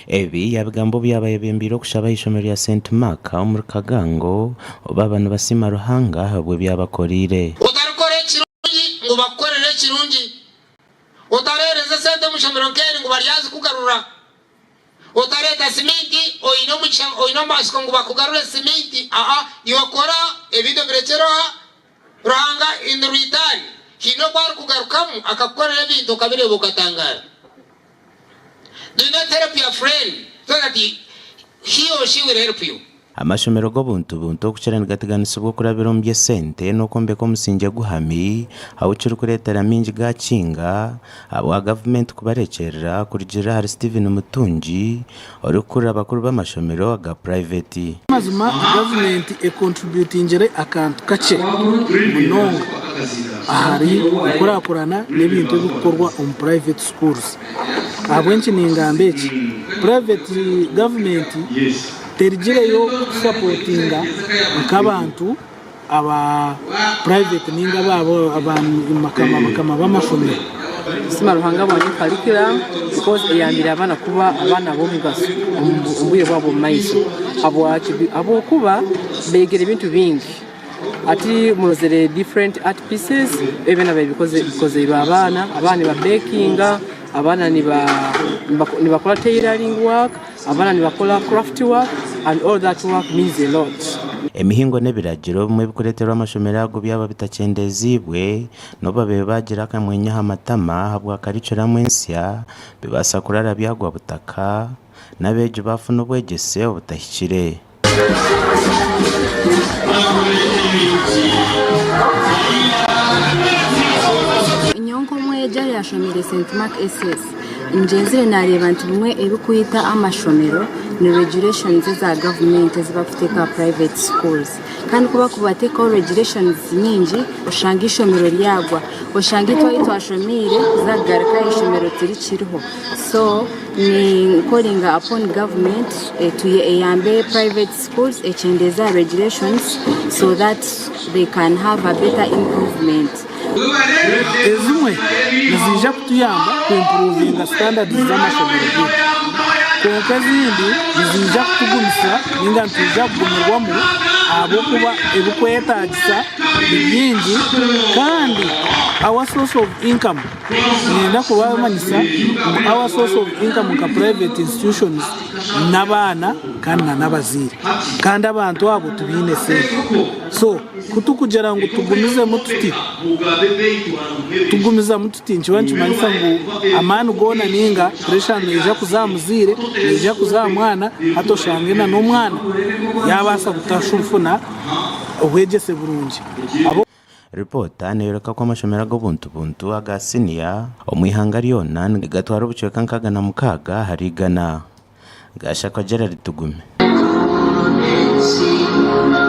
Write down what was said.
Ebi yaabigamba obu yaaba ayebembeire okushaba aha ishomero rya Saint Mark omuri Kagango baaba nibasiima Ruhanga ahabw'ebi abakoreire. Otarikora ekirungi ngu bakukorere ekirungi. Otareereza esente omu ishomero nk'eri ngu baryazikugarura. Otareeta siminti oine omugisha oine amatsiko ngu bakugarure siminti. Aa, iwe kora ebindi obirekyere oha? Ruhanga in return haine oku arikugarukamu akakukorera ebintu okabireeba okatangaara. Do not help your friend so that he or she will help you. Amashomero g'obuntu-buntu okukira nigateganisibwa okurabira omu by'esente n'okwombeka omusingye guhami ahu kirikureetera maingi gaakinga ahabwa gavumenti kubarekyerera kurugiirira ahari Stephen Mutungi orikukurira abakuru b'amashomero aga purayiveti. Amazima gavumenti ekontributingire akantu kakye munonga ahari enkurakurana n'ebintu ebirikukorwa omu private schools. Ahabw'enki ningamba eki? Private gavumenti terigireyo kutusapotinga nk'abantu aba private ninga aba bakama b'amashomero. Nitusiima Ruhanga ahabwa new curriculum because eyambire abaana kuba abaana b'omugaso omu bwire bwabo bw'omu maiso. Habwaki? Habw'okuba beegire ebintu bingi. Hati murozere different art pieces ebi byona bikozeirwe abaana, abaana niba bakinga, abaana nibakora tailoring work, abaana nibakora craft work and all that work means a lot. Emihingo n'ebiragiro ebimwe ebirikureeterwa amashomero ago byaba bitakyendeziibwe, n'obu babaire baagira akamwenyo aha matama ahabwa karikuramu ensya, bibaasa kurara byagwa butaka, n'abeegi baafuna obwegyese obutahikire. Nyowe nk'omwegi ayashomire St Mark SS ngyenzire nareeba nti bimwe ebirikwita amashomero ni regulations eza gavumenti ezi barikuteeka aha private schools kandi ku barikubateekaho regulations nyingi oshanga eishomero ryagwa oshanga itwe ahu twashomiire kuza kugaruka eishomero tirikiriho so Ni calling upon government eyambe private schools ekyendeeze aha regulations so that they can have a better improvement. Ezimwe niziija kutuyamba ku impuruvinga standards z'amashomero gaitu kwonka ezindi niziija kutugumisa ninga nitwija kugumirwamu ahabw'okuba ebikwetagisa ni bingi kandi our source of income Niinyenda kubamanyisa ngu our source of income nka private institutions n'abaana kandi na n'abazaire kandi abantu abo tibaine sente so kutukugira ngu tugumizemu tuti tugumizamu tuti nikiba nikimanyisa ngu amaani goona ninga pressure neija kuza aha muzaire neija kuza aha mwana hati oshange na n'omwana yabaasa kutafuna obwegyese burungi. Ripoota neeyoreka ku amashomero ag'obuntu-buntu aga siniya omu ihanga ryona nigatwara obucweka 66 ahari igana. Gashakwa Gerald Tugume.